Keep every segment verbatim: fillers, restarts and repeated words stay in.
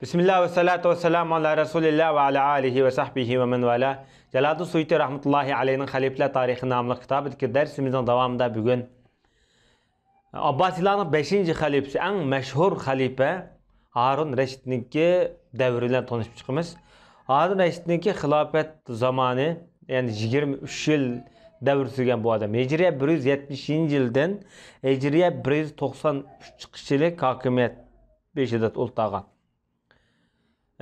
بىسمىللا ۋەسسالاتۇ ۋەسسالامۇ ئالا رەسۇلىللا ۋە ئالا ئالىھى ۋە سەھبىھى ۋە مەن ۋالا. جالالۇددىن سۇيۇتى رەھمەتۇللاھى ئەلەيھىنىڭ خەلىپىلەر تارىخى ناملىق كىتابىدىكى دەرسىمىزنىڭ داۋامىدا بۈگۈن ئابباسىيلارنىڭ بەشىنچى خەلىپىسى، ئەڭ مەشھۇر خەلىپە ھارۇن رەشىدنىڭكى دەۋرى بىلەن تونۇشۇپ چىقىمىز. ھارۇن رەشىدنىڭكى خىلاپەت زامانى، يەنى يىگىرمە ئۈچ يىل دەۋر سۈرگەن بۇ ئادەم. ھىجرىيە بىر يۈز يەتمىشىنچى يىلدىن ھىجرىيە بىر يۈز توقسان ئۈچ چىقىشىچىلىك ھاكىمىيەت بېشىدا ئولتۇرغان.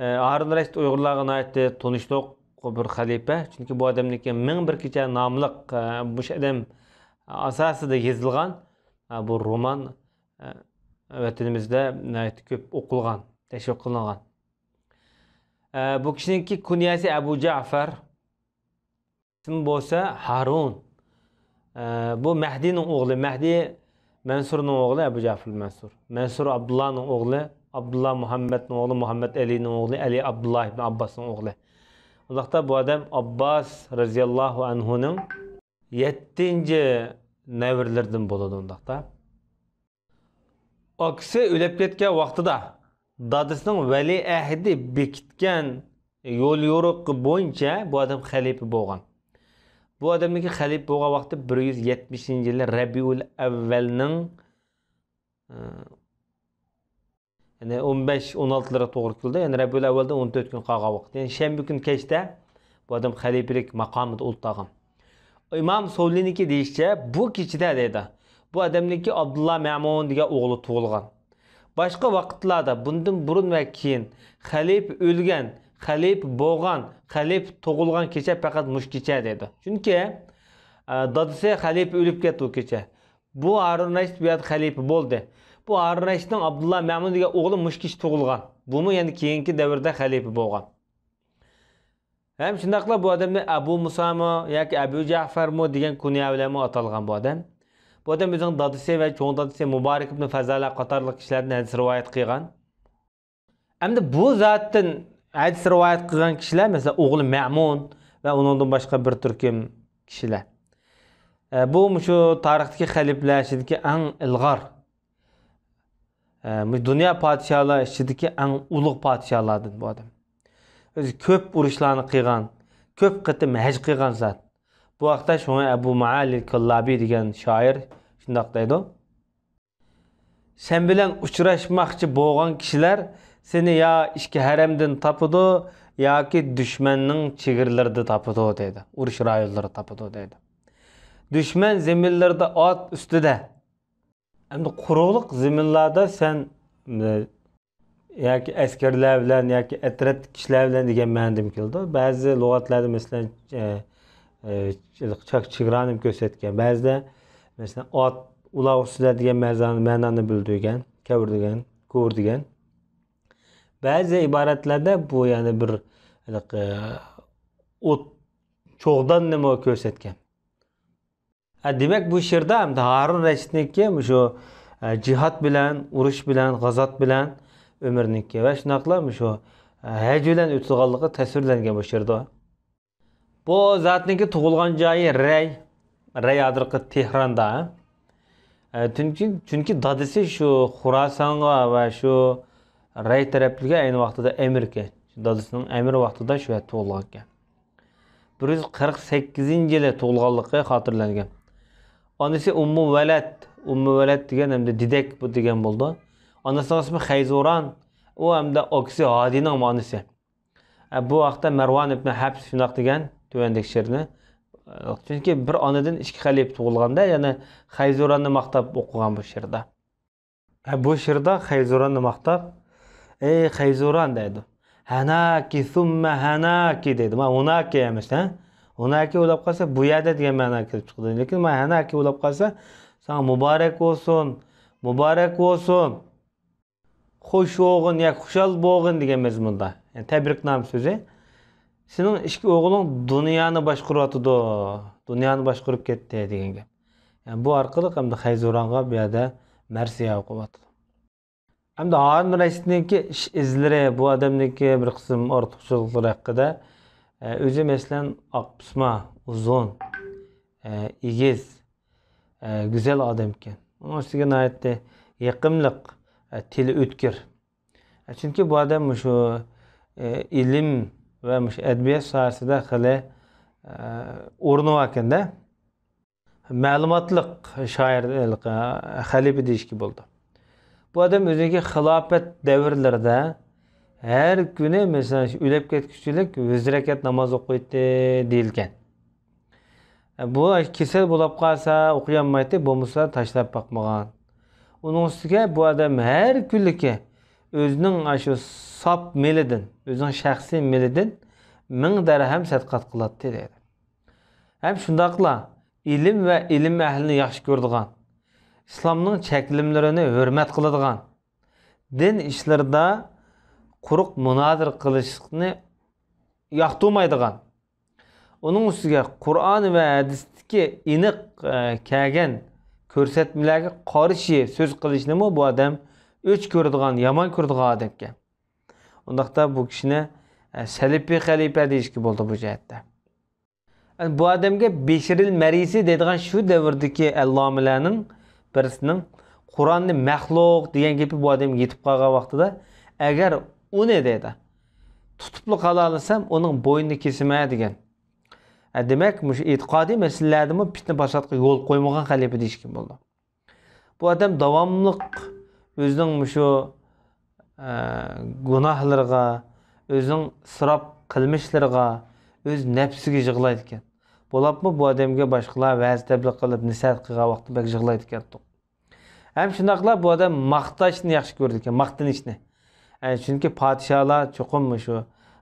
ئە، ھارۇن رەشىد ئۇيغۇرلارغا ناھايىتى تونۇشلۇق بىر خەلىپە. چۈنكى بۇ ئادەمنىڭكى مىڭ بىر كېچە ناملىق، ئە، مۇشۇ ئادەم ئاساسىدا يېزىلغان، ئە، بۇ رومان، ئە، ۋەتىنىمىزدە ناھايىتى كۆپ ئوقۇلغان، تەشۋىق قىلىنغان. ئە، بۇ كىشىنىڭكى كۇنيەسى ئەبۇ جەفەر. ئىسمى بولسا ھارۇن. ئە، بۇ مەھدىنىڭ ئوغلى. مەھدى مەنسۇرنىڭ ئوغلى، ئەبۇ جەفەر مەنسۇر. مەنسۇر ئابدۇللانىڭ ئوغلى، ئابدۇللا مۇھەممەدنىڭ ئوغلى، مۇھەممەد ئەلىنىڭ ئوغلى، ئەلى ئابدۇللا ئىبن ئابباسنىڭ ئوغلى. ئۇنداقتا بۇ ئادەم ئابباس رەزىياللاھۇ ئەنھۇنىڭ يەتتىنچى نەۋرىلىرىدىن بولىدۇ ئۇنداقتا. ئاكىسى ئۆلۈپ كەتكەن ۋاقتىدا دادىسىنىڭ ۋەلىئەھدى بېكىتكەن يول يورۇقى بويىچە بۇ ئادەم خەلىپە بولغان. بۇ ئادەمنىڭكى خەلىپە بولغان ۋاقتى بىر يۈز يەتمىشىنچى يىلى رەبىئۇل ئەۋۋەلنىڭ، ئە، يەنى ئون بەش، ئون ئالتىلىرىغا توغرا كېلىدۇ. يەنى رەبىئۇل ئەۋۋەلدىن ئون تۆت كۈن قالغان ۋاقىت. يەنى شەنبە كۈنى كەچتە بۇ ئادەم خەلىپىلىك ماقامىدا ئولتۇرغان. ئىمام سولىنىڭكى دېيىشىچە، بۇ كېچىدە دەيدۇ، بۇ ئادەمنىڭكى ئابدۇللا مەمۇن دېگەن ئوغلى تۇغۇلغان. باشقا ۋاقىتلاردا بۇندىن بۇرۇن ۋە كېيىن خەلىپە ئۆلگەن، خەلىپە بولغان، خەلىپە تۇغۇلغان كېچە پەقەت مۇشۇ كېچە دەيدۇ. چۈنكى، ئە، دادىسى خەلىپە ئۆلۈپ كەتتى ئۇ كېچە. بۇ ھارۇن رەشىد بۇ يەردە خەلىپە بولدى. بۇ ھارۇن رەشىدنىڭ ئابدۇللا مەمۇن دېگەن ئوغلى مۇشۇ كېچە تۇغۇلغان. بۇمۇ يەنە كېيىنكى دەۋردە خەلىپە بولغان. ھەم شۇنداقلا بۇ ئادەمنى ئەبۇ مۇسامۇ ياكى ئەبۇ جەفەرمۇ دېگەن كۇنيە بىلەنمۇ ئاتالغان بۇ ئادەم. بۇ ئادەم ئۆزىنىڭ دادىسى ۋە چوڭ دادىسى مۇبارەك ئىبن فەزالە قاتارلىق كىشىلەردىن ھەدىس رىۋايەت قىلغان. ئەمدى بۇ زاتتىن ھەدىس رىۋايەت قىلغان كىشىلەر، مەسىلەن، ئوغلى مەمۇن ۋە ئۇنىڭدىن باشقا بىر تۈركۈم كىشىلەر. ئە، بۇ مۇشۇ تارىختىكى خەلىپىلەر ئىچىدىكى ئەڭ ئىلغار، ئە، مۇشۇ دۇنيا پادىشاھلار ئىچىدىكى ئەڭ ئۇلۇغ پادىشاھلاردىن بۇ ئادەم. ئۆزى كۆپ ئۇرۇشلارنى قىلغان، كۆپ قېتىم ھەج قىلغان زات. بۇ ھەقتە شۇڭا ئەبۇ مائالى كاللابى دېگەن شائىر شۇنداق دەيدۇ. سەن بىلەن ئۇچراشماقچى بولغان كىشىلەر سېنى يا ئىچكى ھەرەمدىن تاپىدۇ، ياكى دۈشمەننىڭ چېگرىلىرىدا تاپىدۇ دەيدۇ. ئۇرۇش رايونلىرىدا تاپىدۇ دەيدۇ. دۈشمەن زېمىنلىرىدا ئات ئۈستىدە. ئەمدى قۇرۇقلۇق زېمىنلاردا سەن، ياكى ئەسكەرلەر بىلەن ياكى ئەترەت كىشىلەر بىلەن دېگەن مەنىدىمۇ كېلىدۇ. بەزى لۇغەتلەردە، مەسىلەن، ئە، ئە، چاك چېگرانى كۆرسەتكەن. بەزىدە، مەسىلەن، ئات ئۇلاغ ئۈستىدە دېگەن مەزا-، مەنانى بىلدۈرگەن، كەۋرىدىگەن، كوردىگەن. بەزى ئىبارەتلەردە بۇ يەنى بىر، ھېلىقى، ئوت چوغداننىمۇ كۆرسەتكەن. ھە، دېمەك، بۇ شېئىردا ئەمدى ھارۇن رەشىدنىڭكى مۇشۇ، ئە، جىھاد بىلەن، ئۇرۇش بىلەن، غازات بىلەن ئۆمرىنىڭكى ۋە شۇنداقلا مۇشۇ، ئە، ھەج بىلەن ئۆتىدىغانلىقى تەسۋىرلەنگەن بۇ شېئىردا. بۇ زاتنىڭكى تۇغۇلغان جايى رەي، رەي ھازىرقى تېھراندا. ئە، چۈنكى، چۈنكى دادىسى شۇ خۇراسانغا ۋە شۇ رەي تەرەپلىرىگە ئەينى ۋاقتىدا ئەمىركەن. دادىسىنىڭ ئەمىرى ۋاقتىدا شۇ يەردە تۇغۇلغانىكەن. بىر يۈز قىرىق سەككىزىنچى يىلى تۇغۇلغانلىقى خاتىرىلەنگەن. ئانىسى ئۇممۇ ۋەلەد، ئۇممۇ ۋەلەد دېگەن ئەمدى دېدەك بۇ دېگەن بولىدۇ. ئانىسىنىڭ ئىسمى خەيزۇران، ئۇ ئەمدى ئاكىسى ھادىنىڭ ئانىسى. ئە، بۇ ھەقتە مەرۋان ئىبن ھەبس شۇنداق دېگەن تۆۋەندىكى شېئىرنى. چۈنكى بىر ئانىدىن ئىككى خەلىپە تۇغۇلغاندا، يەنى خەيزۇراننى ماختاپ ئوقۇغان بۇ شېئىردا. ھە، بۇ شېئىردا خەيزۇراننى ماختاپ، «ئەي خەيزۇران» دەيدۇ. «ھەناكى سۇممە ھەناكى» دەيدۇ. ما ھۇناكى ئەمەس، ھە؟ ھۇناكى بولۇپ قالسا، بۇ يەردە دېگەن مەنا كېلىپ چىقىدۇ. لېكىن ما ھەناكى بولۇپ قالسا، ساڭا مۇبارەك بولسۇن، مۇبارەك بولسۇن. خوش بولغىن ياكى خۇشال بولغىن دېگەن مەزمۇندا. يەنى تەبرىكنامە سۆزى. سېنىڭ ئىككى ئوغلۇڭ دۇنيانى باشقۇرۇۋاتىدۇ، دۇنيانى باشقۇرۇپ كەتتى دېگەن گەپ. يەنى بۇ ئارقىلىق ئەمدى خەيزۇرانغا بۇ يەردە مەرسىيە ئوقۇۋاتىدۇ. ئەمدى ھارۇن رەشىدنىڭكى ئىش ئىزلىرى، بۇ ئادەمنىڭكى بىر قىسىم ئارتۇقچىلىقلىرى ھەققىدە، ئە، ئۆزى مەسىلەن، ئاقپىسما، ئۇزۇن، ئە، ئېگىز، ئە، گۈزەل ئادەمكەن. ئۇنىڭ ئۈستىگە ناھايىتى يېقىملىق، ئە، تىلى ئۆتكۈر. چۈنكى بۇ ئادەم مۇشۇ، ئە، ئىلىم ۋە مۇشۇ ئەدەبىيات ساھەسىدە خېلى، ئە، ئورنى باركەندە. مەلۇماتلىق شائىر، خەلىپە دېيىشكە بولىدۇ. بۇ ئادەم ئۆزىنىڭكى خىلاپەت دەۋرلىرىدە ھەر كۈنى، مەسىلەن، شۇ ئۆلۈپ كەتكۈچىلىك يۈز رەكەت ناماز ئوقۇيتتى دېيىلگەن. بۇ كېسەل بولاپ قالسا ئوقۇيالمايتتى، بولمىسا تاشلاپ باقمىغان. ئۇنىڭ ئۈستىگە بۇ ئادەم ھەر كۈنلۈكى ئۆزىنىڭ ئاشۇ ساپ مېلىدىن، ئۆزىنىڭ شەخسىي مېلىدىن مىڭ دەرھەم سەدىقات قىلاتتى دەيدۇ. ھەم شۇنداقلا ئىلىم ۋە ئىلىم ئەھلىنى ياخشى كۆرىدىغان، ئىسلامنىڭ چەكلىمىلىرىنى ھۆرمەت قىلىدىغان، دىن ئىشلىرىدا قۇرۇق مۇنازىرە قىلىشنى ياقتۇرمايدىغان، ئۇنىڭ ئۈستىگە قۇرئان ۋە ھەدىستىكى ئېنىق، ئە، كەلگەن كۆرسەتمىلەرگە قارشى سۆز قىلىشنىمۇ بۇ ئادەم ئۆچ كۆرىدىغان، يامان كۆرىدىغان ئادەمكەن. ئۇنداقتا بۇ كىشىنى، ئە، سەلىپىي خەلىپە دېيىشكە بولىدۇ بۇ جەھەتتە. بۇ ئادەمگە بىشرىل مەرىسى دەيدىغان شۇ دەۋردىكى ئەللامىلەرنىڭ بىرسىنىڭ قۇرئاننى مەخلۇق دېگەن گېپى بۇ ئادەمگە يېتىپ قالغان ۋاقتىدا، ئەگەر ئۇنى دەيدۇ، تۇتۇپلا قالالىسام، ئۇنىڭ بوينىنى كېسىمەن دېگەن. ھە، دېمەك، مۇشۇ ئېتىقادىي مەسىلىلەردىمۇ پىتنە پاساتقا يول قويمىغان خەلىپە دېيىشكە بولىدۇ. بۇ ئادەم داۋاملىق ئۆزىنىڭ مۇشۇ، ئە، گۇناھلىرىغا، ئۆزىنىڭ ئىسراپ قىلمىشلىرىغا، ئۆز نەپسىگە يىغلايدىكەن. بولۇپمۇ بۇ ئادەمگە باشقىلار ۋەز تەبلىغ قىلىپ نەسىھەت قىلغان ۋاقتىدا بەك يىغلايدىكەن. ھەم شۇنداقلا بۇ ئادەم ماختاشنى ياخشى كۆرىدىكەن، ماختىنىشنى. ئە، چۈنكى پادىشاھلار چوقۇم مۇشۇ،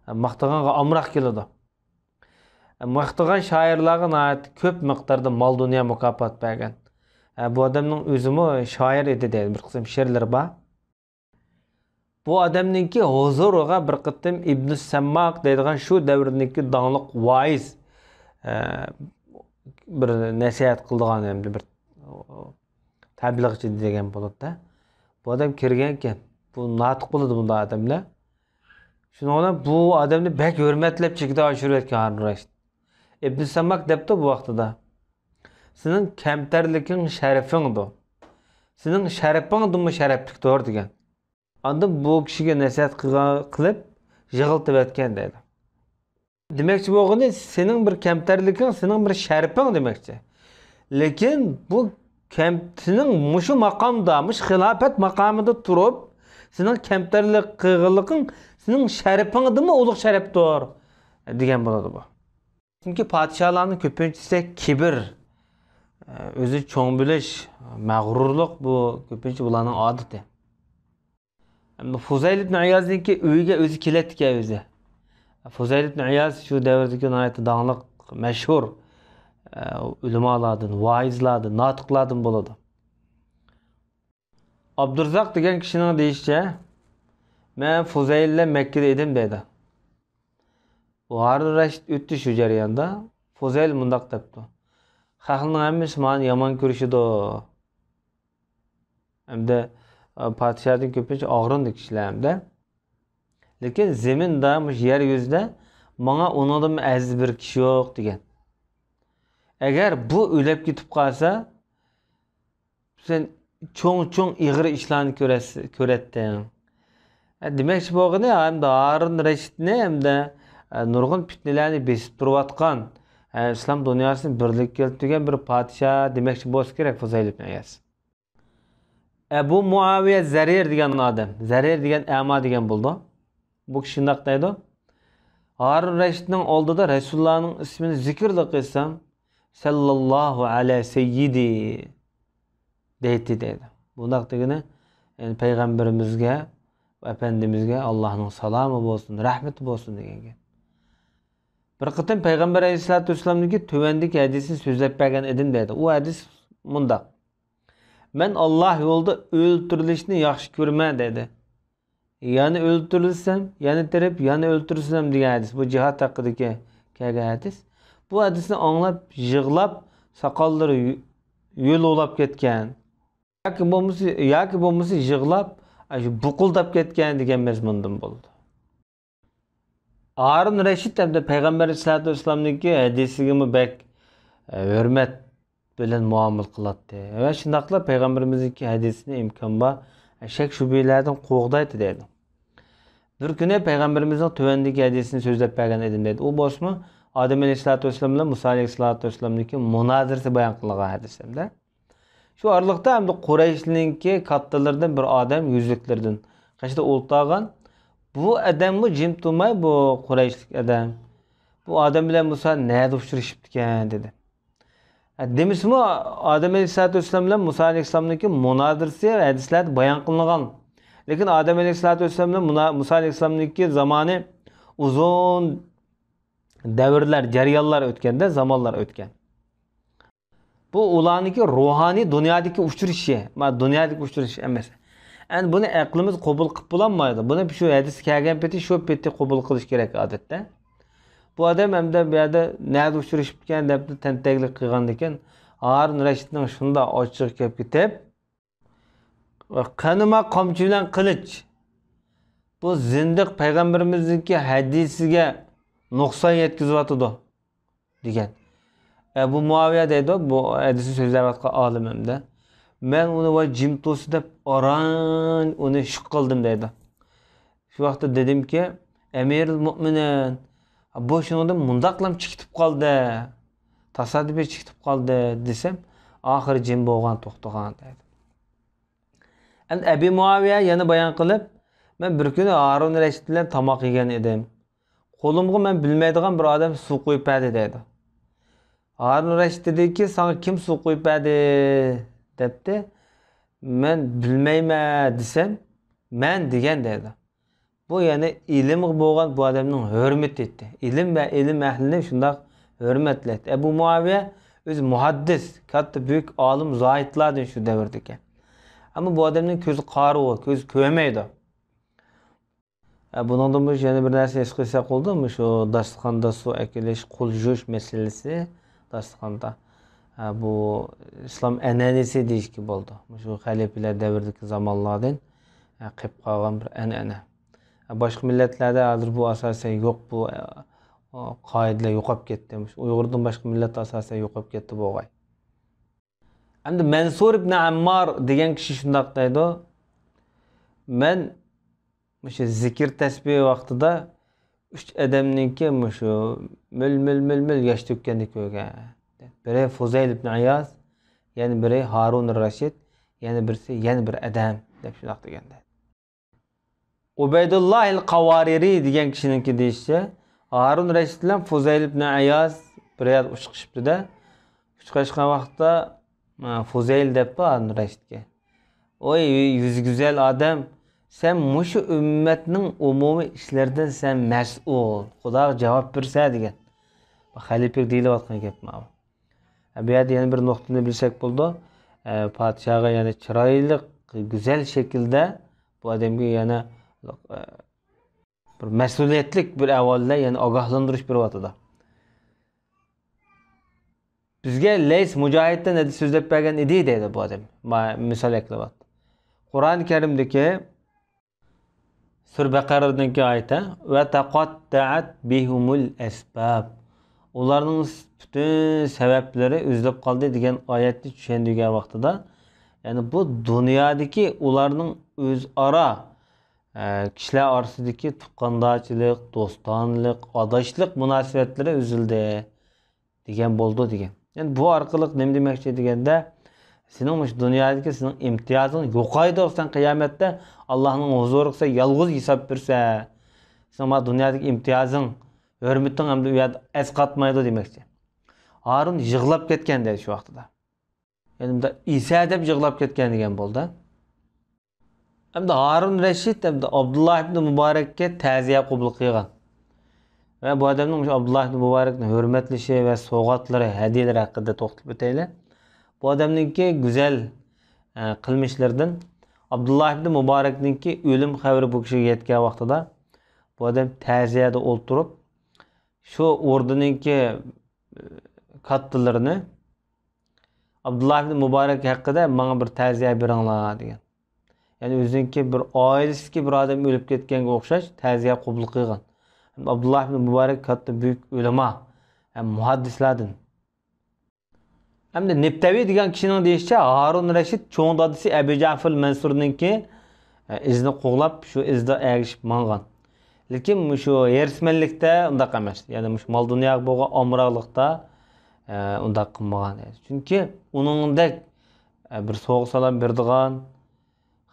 ئە، ماختىغانغا ئامراق كېلىدۇ. ماختىغان شائىرلارغا ناھايىتى كۆپ مىقداردا مال-دۇنيا مۇكاپات بەرگەن. ھە، بۇ ئادەمنىڭ ئۆزىمۇ شائىر ئىدى دەيدۇ، بىر قىسىم شېئىرلىرى بار. بۇ ئادەمنىڭكى ھۇزۇرىغا بىر قېتىم ئىبن سەمماق دەيدىغان شۇ دەۋردىكى داڭلىق ۋائىز، ھە، بىر نەسىھەت قىلىدىغان ھەمدە بىر تەبلىغچى دېگەن بولىدۇ. بۇ ئادەم كىرگەنكەن. بۇ ناتىق بولىدۇ بۇنداق ئادەملەر. شۇنىڭ بىلەن بۇ ئادەمنى بەك ھۆرمەتلەپ چېكىدە ئاشۇرۇۋەتكەن ھارۇن رەشىد. ئىبن سەمماك دەپتۇ بۇ ۋاقتىدا، «سېنىڭ كەمتەرلىكىڭ شەرىپىڭدۇر. سېنىڭ شەرىپىڭدىنمۇ شەرەپلىكتۇر» دېگەن. ئاندىن بۇ كىشىگە نەسىھەت قىلغان، قىلىپ يىغلىتىۋەتكەن دەيدۇ. دېمەكچى بولغىنى، سېنىڭ بىر كەمتەرلىكىڭ، سېنىڭ بىر شەرىپىڭ دېمەكچى. لېكىن بۇ كەم-، سېنىڭ مۇشۇ ماقامدا، مۇشۇ خىلاپەت ماقامىدا تۇرۇپ، سېنىڭ كەمتەرلىك قىلغانلىقىڭ سېنىڭ شەرىپىڭدىنمۇ ئۇلۇغ شەرەپتۇر، دېگەن بولىدۇ بۇ. چۈنكى پادىشاھلارنىڭ كۆپىنچىسى كىبىر، ئۆزىنى چوڭ بىلىش، مەغرۇرلۇق، بۇ كۆپىنچە بۇلارنىڭ ئادىتى. ئەمدى فۇزەيل ئىبن ئىيازنىڭكى ئۆيىگە ئۆزى كېلەتتىكەن ئۆزى. فۇزەيل ئىبن ئىياز شۇ دەۋردىكى ناھايىتى داڭلىق، مەشھۇر، ئە، ئۆلىمالاردىن، ۋائىزلاردىن، ناتىقلاردىن بولىدۇ. ئابدۇرزاق دېگەن كىشىنىڭ دېيىشىچە، مەن فۇزەيل بىلەن مەككىدە ئىدىم دەيدۇ. ھارۇن رەشىد ئۆتتى شۇ جەرياندا. فۇزەيل مۇنداق دەپتۇ، خەقنىڭ ھەممىسى ماڭا يامان كۆرۈشىدۇ. ئەمدى، ئە، پادىشاھدىن كۆپىنچە ئاغرىندى كىشىلەر ئەمدى. لېكىن زېمىندا، مۇشۇ يەر يۈزىدە ماڭا ئۇنىڭدىنمۇ ئەزىز بىر كىشى يوق دېگەن. ئەگەر بۇ ئۆلۈپ كېتىپ قالسا، سەن چوڭ-چوڭ ئېغىر ئىشلارنى كۆرەس-، كۆرەتتىڭ. ئە، دېمەكچى بولغىنى، ئەمدى ھارۇن رەشىدنى ھەمدە، ئە، نۇرغۇن پىتنىلەرنى بېسىپ تۇرۇۋاتقان، ئە، ئىسلام دۇنياسىنى بىرلىككە كەلتۈرگەن بىر پادىشاھ دېمەكچى بولسا كېرەك فۇزەيل ئىبن ئىياس. ئەبۇ مۇئاۋىيە زەرىر دېگەن ئادەم، زەرىر دېگەن ئەما دېگەن بولىدۇ. بۇ كىشى شۇنداق دەيدۇ، ھارۇن رەشىدنىڭ ئالدىدا رەسۇلۇللانىڭ ئىسمىنى زىكىرلا قىلسام، سەللاللاھۇ ئەلە سەييىدى دەيتتى دەيدۇ. بۇنداق دېگىنى، يەنى پەيغەمبىرىمىزگە، ئەپەندىمىزگە ئاللاھنىڭ سالامى بولسۇن، رەھمىتى بولسۇن دېگەن گەپ. بىر قېتىم پەيغەمبەر ئەلەيھىسسالاتۇ ۋەسسالامنىڭكى تۆۋەندىكى ھەدىسىنى سۆزلەپ بەرگەن ئىدىم دەيدۇ. ئۇ ھەدىس مۇنداق، مەن ئاللاھ يولىدا ئۆلتۈرۈلۈشنى ياخشى كۆرىمەن دەيدۇ. يەنە ئۆلتۈرۈلسەم، يەنە تىرىپ، يەنە ئۆلتۈرۈلسەم دېگەن ھەدىس. بۇ جىھاد ھەققىدىكى كەلگەن ھەدىس. بۇ ھەدىسنى ئاڭلاپ، يىغلاپ، ساقاللىرى يۆ-، يۆل بولاپ كەتكەن. ياكى بولمىسا، ياكى بولمىسا يىغلاپ، ئاشۇ بۇقۇلداپ كەتكەن دېگەن مەزمۇندىن بولىدۇ. ھارۇن رەشىد ھەمدە پەيغەمبەر ئەلەيھىسسالاتۇ ۋەسسالامنىڭكى ھەدىسىگىمۇ بەك، ئە، ھۆرمەت بىلەن مۇئامىلە قىلاتتى. ۋە شۇنداقلا پەيغەمبىرىمىزنىڭكى ھەدىسىنى ئىمكان بار شەك-شۈبھىلەردىن قوغدايتتى دەيدۇ. بىر كۈنى پەيغەمبىرىمىزنىڭ تۆۋەندىكى ھەدىسىنى سۆزلەپ بەرگەن ئىدىم، دەيدۇ. ئۇ بولسىمۇ ئادەم ئەلەيھىسسالاتۇ ۋەسسالام بىلەن مۇسا ئەلەيھىسسالاتۇ ۋەسسالامدىكى مۇنازىرىسى بايان قىلىنغان ھەدىس ھەمدە. شۇ ئارىلىقتا ئەمدى قۇرەيشنىڭكى كاتتىلىرىدىن بىر ئادەم يۈزلۈكلىرىدىن قېشىدا ئولتۇرغان. بۇ ئادەممۇ جىم تۇرماي، بۇ قۇرەيشلىك ئادەم، بۇ ئادەم بىلەن مۇسا نەدە ئۇچرىشىپتىكەن دېدى. ھە، دېمىسىمۇ، ئادەم ئەلەيھىسسالاتۇ ۋەسسالام بىلەن مۇسا ئەلەيھىسسالامنىڭكى مۇنازىرىسى ھەدىسلەردە بايان قىلىنغان. لېكىن ئادەم ئەلەيھىسسالاتۇ ۋەسسالام بىلەن مۇنا-، مۇسا ئەلەيھىسسالامنىڭكى زامانى ئۇزۇن دەۋرلەر، جەريانلار ئۆتكەندە، زامانلار ئۆتكەن. بۇ ئۇلارنىڭكى روھانىي دۇنيادىكى ئۇچرىشىشى، ما، دۇنيادىكى ئۇچرىشىش ئەمەس. ئەمدى بۇنى ئەقلىمىز قوبۇل قىلىپ بولالمايدۇ. بۇنى شۇ ھەدىس كەلگەن پېتى، شۇ پېتى قوبۇل قىلىش كېرەك ئادەتتە. بۇ ئادەم ئەمدى بۇ يەردە نەدە ئۇچرىشىپتىكەن دەپ تەنتەكلىك قىلغاندىكىن، ھارۇن رەشىدنىڭ شۇنداق ئاچچىقى كېلىپ كېتىپ، قېنىما قامچا بىلەن قىلىچ، بۇ زىندىق پەيغەمبىرىمىزنىڭكى ھەدىسىگە نۇقسان يەتكۈزۈۋاتىدۇ، دېگەن. ئەبۇ مۇئاۋىيە دەيدۇ، بۇ ھەدىسنى سۆزلەۋاتقان ئالىم ئەمدى. مەن ئۇنى ۋاي جىم تۇرسا دەپ ئاران ئۇنى شۇق قىلدىم دەيدۇ. شۇ ۋاقىتتا دېدىمكى، ئەمىرۇل مۆمىنىن، بۇ شۇنىڭدىن مۇنداقلام چىكىتىپ قالدى، تاسادىپىي چىكىتىپ قالدى دېسەم، ئاخىرى جىم بولغان، توختىغان دەيدۇ. ئەمدى ئەبى مۇئاۋىيە يەنە بايان قىلىپ، مەن بىر كۈنى ھارۇن رەشىد بىلەن تاماق يېگەن ئىدىم. قولۇمغا مەن بىلمەيدىغان بىر ئادەم سۇ قۇيۇپ بەردى دەيدۇ. ھارۇن رەشىد دېدىكى، ساڭا كىم سۇ قۇيۇپ بەردى؟ دەپتۇ. مەن بىلمەيمەن دېسەم، مەن دېگەن دەيدۇ. بۇ يەنى ئىلىمغا بولغان بۇ ئادەمنىڭ ھۆرمىتى ئىدى. ئىلىم ۋە ئىلىم ئەھلىنى شۇنداق ھۆرمەتلەيتتى. ئەبۇ مۇئاۋىيە ئۆزى مۇھەددىس، كاتتا بۈيۈك ئالىم، زاھىدلاردىن شۇ دەۋردىكى. ئەمما بۇ ئادەمنىڭ كۆزى قارىغۇ، كۆزى كۆرمەيدۇ. ئە، بۇنىڭدىن مۇشۇ يەنە بىر نەرسە ھېس قىلساق بولىدۇ، مۇشۇ داستىخاندا سۇ ئەكېلىش، قول يۇيۇش مەسىلىسى داستىخاندا. ئە، بۇ ئىسلام ئەنئەنىسى دېيىشكە بولىدۇ. مۇشۇ خەلىپىلەر دەۋرىدىكى زامانلاردىن، ئە، قېلىپ قالغان بىر ئەنئەنە. ئە، باشقا مىللەتلەردە ھازىر بۇ ئاساسەن يوق، بۇ، ئە، قائىدىلەر يوقاپ كەتتى. مۇشۇ ئۇيغۇردىن باشقا مىللەت ئاساسەن يوقاپ كەتتى بولغاي. ئەمدى مەنسۇر ئىبن ئەممار دېگەن كىشى شۇنداق دەيدۇ، مەن مۇشۇ زىكىر تەسبىھ ۋاقتىدا ئۈچ ئادەمنىڭكى مۇشۇ مۆل، مۆل، مۆل، مۆل ياش تۆككەننى كۆرگەن. بىرى فۇزەيل ئىبن ئىياز، يەنە بىرى ھارۇن رەشىد، يەنە بىرسى يەنە بىر ئادەم دەپ شۇنداق دېگەن. ئۇبەيدۇللاھىل قاۋارىرى دېگەن كىشىنىڭكى دېيىشىچە، ھارۇن رەشىد بىلەن فۇزەيل ئىبن ئىياز بىر يەردە ئۇچرىشىپتۇ-دە. ئۇچراشقان ۋاقىتتا، ئە، فۇزەيل دەپتۇ ھارۇن رەشىدكە، ۋاي يۈزى گۈزەل ئادەم، سەن مۇشۇ ئۈممەتنىڭ ئومۇمىي ئىشلىرىدىن سەن مەسئۇل، خۇداغا جاۋاب بېرىسەن دېگەن. خەلىپىگە دېيىلىۋاتقان گەپ ماۋۇ. بۇ يەردە يەنە بىر نۇقتىنى بىلسەك بولىدۇ. ئە، پادىشاھقا يەنە چىرايلىق، گۈزەل شەكىلدە بۇ ئادەمگە يەنە، ئە، بىر مەسئۇلىيەتلىك بىر ئەھۋالدا يەنە ئاگاھلاندۇرۇش بېرىۋاتىدۇ. بىزگە لەيس مۇجاھىدتىن ھەدىس سۆزلەپ بەرگەن ئىدى دەيدۇ بۇ ئادەم. ما-، مىسال ئەكېلىۋاتىدۇ. قۇرئان كەرىمدىكى سۈرە بەقەرەدىكى ئايەت، ۋە تەقەتتەئەت بىھۇمۇل ئەسباب. ئۇلارنىڭ پۈتۈن سەۋەبلىرى ئۈزۈلۈپ قالدى دېگەن ئايەتنى چۈشەندۈرگەن ۋاقتىدا، يەنى بۇ دۇنيادىكى ئۇلارنىڭ ئۆزئارا، ئە، كىشىلەر ئارىسىدىكى تۇغقاندارچىلىق، دوستانىلىق، ئاداشلىق مۇناسىۋەتلىرى ئۈزۈلدى دېگەن بولىدۇ دېگەن. يەنى بۇ ئارقىلىق نېمە دېمەكچى دېگەندە، سېنىڭ مۇشۇ دۇنيادىكى سېنىڭ ئىمتىيازىڭ يوقايدۇ، سەن قىيامەتتە ئاللاھنىڭ ھۇزۇرىغا سەن يالغۇز ھېساب بېرىسەن. سېنىڭ مانا دۇنيادىكى ئىمتىيازىڭ، ھۆرمىتىڭ ئەمدى ئۇ يەردە ئەسقاتمايدۇ دېمەكچى. ھارۇن يىغلاپ كەتكەن دەيدۇ شۇ ۋاقتىدا. يەنى مۇنداق ئىسە دەپ يىغلاپ كەتكەن دېگەن بولىدۇ. ئەمدى ھارۇن رەشىد ئەمدى ئابدۇللا ئىبنى مۇبارەككە تەزىيە قوبۇل قىلغان. ۋە بۇ ئادەمنىڭ مۇشۇ ئابدۇللا ئىبنى مۇبارەكنى ھۆرمەتلىشى ۋە سوۋغاتلىرى، ھەدىيەلىرى ھەققىدە توختىلىپ ئۆتەيلى. بۇ ئادەمنىڭكى گۈزەل، ئە، قىلمىشلىرىدىن ئابدۇللا ئىبنى مۇبارەكنىڭكى ئۆلۈم خەۋىرى بۇ كىشىگە يەتكەن ۋاقتىدا بۇ ئادەم تەزىيەدە ئولتۇرۇپ، شۇ ئوردىنىڭكى، ئە، كاتتىلىرىنى، ئابدۇللا ئىبنى مۇبارەك ھەققىدە ماڭا بىر تەزىيە بېرىڭلار دېگەن. يەنى ئۆزىنىڭكى بىر ئائىلىسىدىكى بىر ئادەم ئۆلۈپ كەتكەنگە ئوخشاش تەزىيە قوبۇل قىلغان. ئابدۇللا ئىبنى مۇبارەك كاتتا بۈيۈك ئۆلىما ھەم مۇھەددىسلاردىن. ئەمدى نېپتەۋى دېگەن كىشىنىڭ دېيىشىچە، ھارۇن رەشىد چوڭ دادىسى ئەبى جەفەر مەنسۇرنىڭكى، ئە، ئىزىنى قوغلاپ، شۇ ئىزدا ئەگىشىپ ماڭغان. لېكىن مۇشۇ ھېرىسمەنلىكتە ئۇنداق ئەمەس. يەنى مۇشۇ مال-دۇنياغا بولغان ئامراقلىقتا، ئە، ئۇنداق قىلمىغان. چۈنكى ئۇنىڭدەك، ئە، بىر سوغا-سالام بېرىدىغان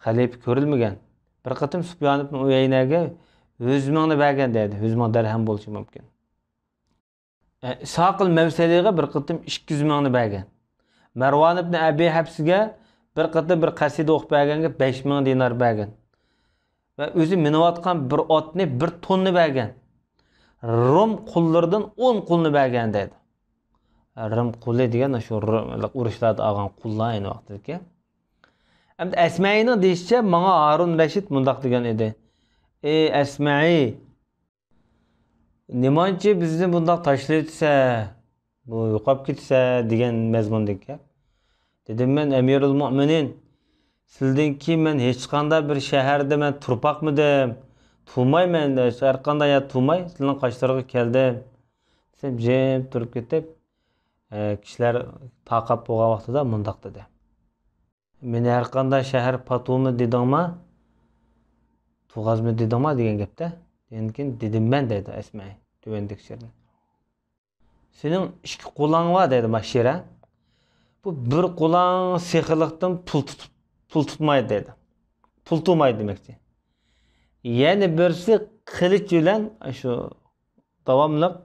خەلىپە كۆرۈلمىگەن. بىر قېتىم سۇپيان ئىبن ئۇيەينەگە يۈز مىڭنى بەرگەن دەيدۇ. يۈز مىڭ دەرھەم بولۇشى مۇمكىن. ئە، ئىسھاقىل مەۋسەلىگە بىر قېتىم ئىككى يۈز مىڭنى بەرگەن. مەرۋان ئىبن ئەبى ھەپسىگە بىر قېتىم بىر قەسىدە ئوقۇپ بەرگەنگە بەش مىڭ دىنار بەرگەن. ۋە ئۆزى مىنىۋاتقان بىر ئاتنى بىر توننا بەرگەن. رۇم قۇللىرىدىن ئون قۇلنى بەرگەن دەيدۇ. رۇم قۇلى دېگەن شۇ رۇم-، ئۇرۇشلاردا ئالغان قۇللار ئەينى ۋاقىتتىكى. ئەمدى ئەسمەئىنىڭ دېيىشىچە، ماڭا ھارۇن رەشىد مۇنداق دېگەن ئىدى: «ئەي ئەسمەئى، نېمانچە بىزنى بۇنداق تاشلىۋېتىسە، بۇ يوقاپ كېتىسە» دېگەن مەزمۇندىكى گەپ. دېدىم مەن: «ئەمىرۇل مۆمىنىن، سىلىدىن كېيىن مەن ھېچقانداق بىر شەھەردە مەن تۇرۇپ باقمىدىم. تۇرمايمەن، ھەر قانداق يەردە تۇرماي، سىلىنىڭ قاشلىرىغا كەلدىم» دەپ جىم تۇرۇپ كېتىپ، ئە، كىشىلەر تاقاپ بولغان ۋاقتىدا مۇنداق دېدى: «مېنى ھەر قانداق شەھەر پاتۇمى دېدىڭما؟ تۇغازمۇ دېدىڭما؟» دېگەن گەپتە. دېگەندىن كېيىن «دېدىم مەن» دەيدۇ ئەسمەئى تۆۋەندىكى شېئىرنى. سېنىڭ ئىككى قولۇڭ بار دەيدۇ ماشىرە. بۇ بىر قولۇڭ سېخىيلىقتىن پۇل تۇتۇپ، پۇل تۇتمايدۇ دەيدۇ. پۇل تۇتمايدۇ دېمەكچى. يەنە بىرسى قىلىچ بىلەن شۇ داۋاملىق،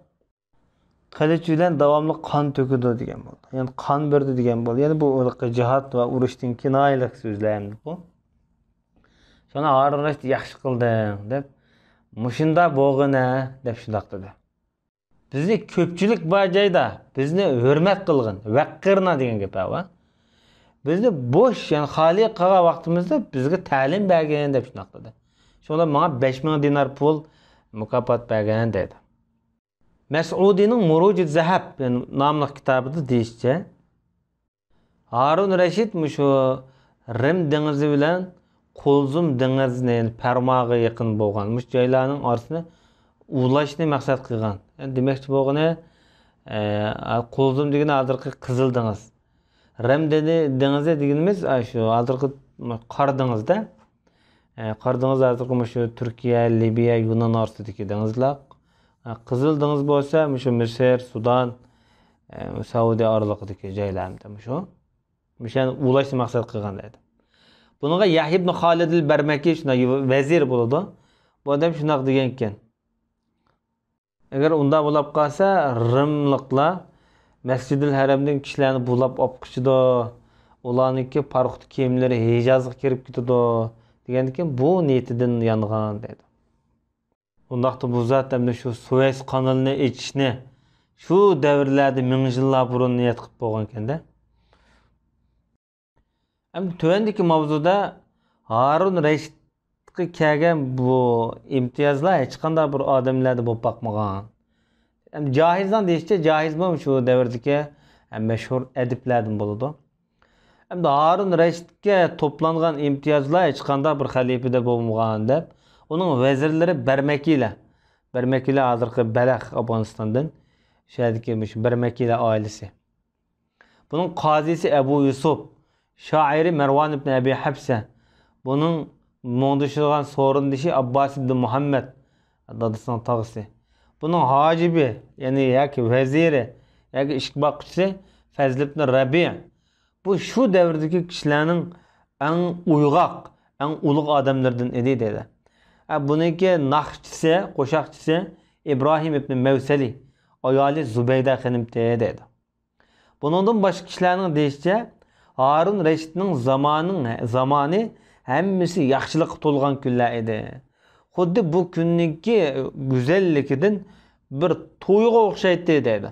قىلىچ بىلەن داۋاملىق قان تۆكىدۇ دېگەن بولدى. يەنى قان بېرىدۇ دېگەن بولدى. يەنى بۇ ھېلىقى جىھاد ۋە ئۇرۇشتىن كىنايىلىق سۆزلەر ئەمدى بۇ. شۇڭا ھارۇن رەشىد ياخشى قىلدىڭ دەپ، مۇشۇنداق بولغىنە دەپ شۇنداق دېدى. بىزنى كۆپچىلىك بار جايدا، بىزنى ھۆرمەت قىلغىن، ۋەققىرنا دېگەن گەپ ھە. بىزنى بوش، يەنى خالىي قالغان ۋاقتىمىزدا بىزگە تەلىم بەرگىن دەپ شۇنداق دېدى. شۇڭا ماڭا بەش مىڭ دىنار پۇل مۇكاپات بەرگەن دەيدۇ. مەسئۇدىنىڭ مۇرۇجۇ زەھەب ناملىق كىتابىدا دېيىشىچە، ھارۇن رەشىد مۇشۇ رىم دېڭىزى بىلەن قۇلزۇم دېڭىزىنى، يەنى پەرماغا يېقىن بولغان مۇشۇ جايلارنىڭ ئارىسىنى ئۇلاشنى مەقسەت قىلغان. يەنى دېمەكچى بولغىنى، ئە، قۇلزۇم دېگىنى ھازىرقى قىزىل دېڭىز. رىم دېدى-، دېڭىزى دېگىنىمىز، ئە، شۇ ھازىرقى قارا دېڭىزدە. ئە، قارا دېڭىز ھازىرقى مۇشۇ تۈركىيە، لىبىيە، يۇنان ئارىسىدىكى دېڭىزلار. ئە، قىزىل دېڭىز بولسا مۇشۇ مىسىر، سۇدان، ئە، سەئۇدى ئارىلىقىدىكى جايلار ئەمدى مۇشۇ. مۇشۇ يەرنى ئۇلاشنى مەقسەت قىلغان دەيدۇ. بۇنىڭغا يەھيا ئىبن خالىد ئەل بەرمەكى شۇنداق ۋەزىر بولىدۇ. بۇ ئادەم شۇنداق دېگەنكەن. ئەگەر ئۇنداق بولۇپ قالسا، رىملىقلار مەسجىدىل ھەرەمدىن كىشىلەرنى بۇلاپ ئاپقۇچىدۇ، ئۇلارنىڭكى پاراخوت كېمىلىرى ھىجازغا كىرىپ كېتىدۇ، دېگەندىكىن بۇ نىيىتىدىن يانغان دەيدۇ. ئۇنداقتا بۇ زات ئەمدى شۇ سۇۋەيس قانىلىنى ئېچىشنى شۇ دەۋرلەردە مىڭ يىللار بۇرۇن نىيەت قىلىپ بولغانكەندە. ئەمدى تۆۋەندىكى ماۋزۇدا ھارۇن رەشىدقا كەلگەن بۇ ئىمتىيازلار ھېچقانداق بىر ئادەملەردە بولۇپ باقمىغان. ئەمدى جاھىزنىڭ دېيىشىچە، جاھىزمۇ شۇ دەۋردىكى مەشھۇر ئەدىبلەردىن بولىدۇ. ئەمدى ھارۇن رەشىدكە توپلانغان ئىمتىيازلار ھېچقانداق بىر خەلىپىدە بولمىغان دەپ، ئۇنىڭ ۋەزىرلىرى بەرمەكىلەر، بەرمەكىلەر ھازىرقى بەلخ، ئافغانىستاندىن، شۇ يەردىكى مۇشۇ بەرمەكىلەر ئائىلىسى. بۇنىڭ قازىسى ئەبۇ يۈسۈپ، شائىرى مەرۋان ئىبن ئەبى ھەپسە، بۇنىڭ مۇڭدىشىدىغان سورۇندىشى ئابباس ئىبن مۇھەممەد، دادىسىنىڭ تاغىسى. بۇنىڭ ھاجىبى، يەنى ياكى ۋەزىرى، ياكى ئىشىك باققۇچىسى فەزل ئىبن رەبىئ. بۇ شۇ دەۋردىكى كىشىلەرنىڭ ئەڭ ئويغاق، ئەڭ ئۇلۇغ ئادەملىرىدىن ئىدى دەيدۇ. ئە، بۇنىڭكى ناخشىچىسى، قوشاقچىسى ئىبراھىم ئىبن مەۋسەلى، ئايالى زۇبەيدە خېنىمتى دەيدۇ. بۇنىڭدىن باشقا كىشىلەرنىڭ دېيىشىچە، ھارۇن رەشىدنىڭ زامانىنىڭ، زامانى ھەممىسى ياخشىلىققا تولغان كۈنلەر ئىدى. خۇددى بۇ كۈننىڭكى گۈزەللىكىدىن بىر تويغا ئوخشايتتى دەيدۇ.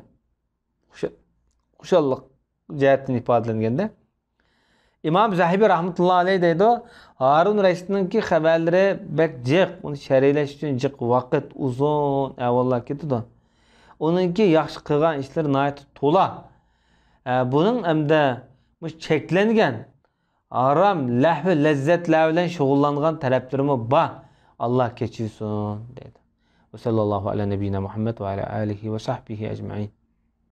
خۇشا-، خۇشاللىق جەھەتتىن ئىپادىلەنگەندە. ئىمام زەھىبى رەھمەتۇللا ئەلەيھ دەيدۇ، ھارۇن رەشىدنىڭكى خەۋەرلىرى بەك جىق، ئۇنى شەرھلەش ئۈچۈن جىق ۋاقىت، ئۇزۇن ئەھۋاللار كېتىدۇ. ئۇنىڭكى ياخشى قىلغان ئىشلىرى ناھايىتى تولا. ئە، بۇنىڭ ئەمدى مۇشۇ چەكلەنگەن ھارام، لەھۋ، لەززەتلەر بىلەن شۇغۇللانغان تەرەپلىرىمۇ بار. ئاللا كەچۈرسۇن دەيدۇ. ۋە سەللەللاھۇ ئەلە نەبىييىنا مۇھەممەد ۋە ئەلە ئالىھى ۋە سەھبىھى ئەجمەئىن.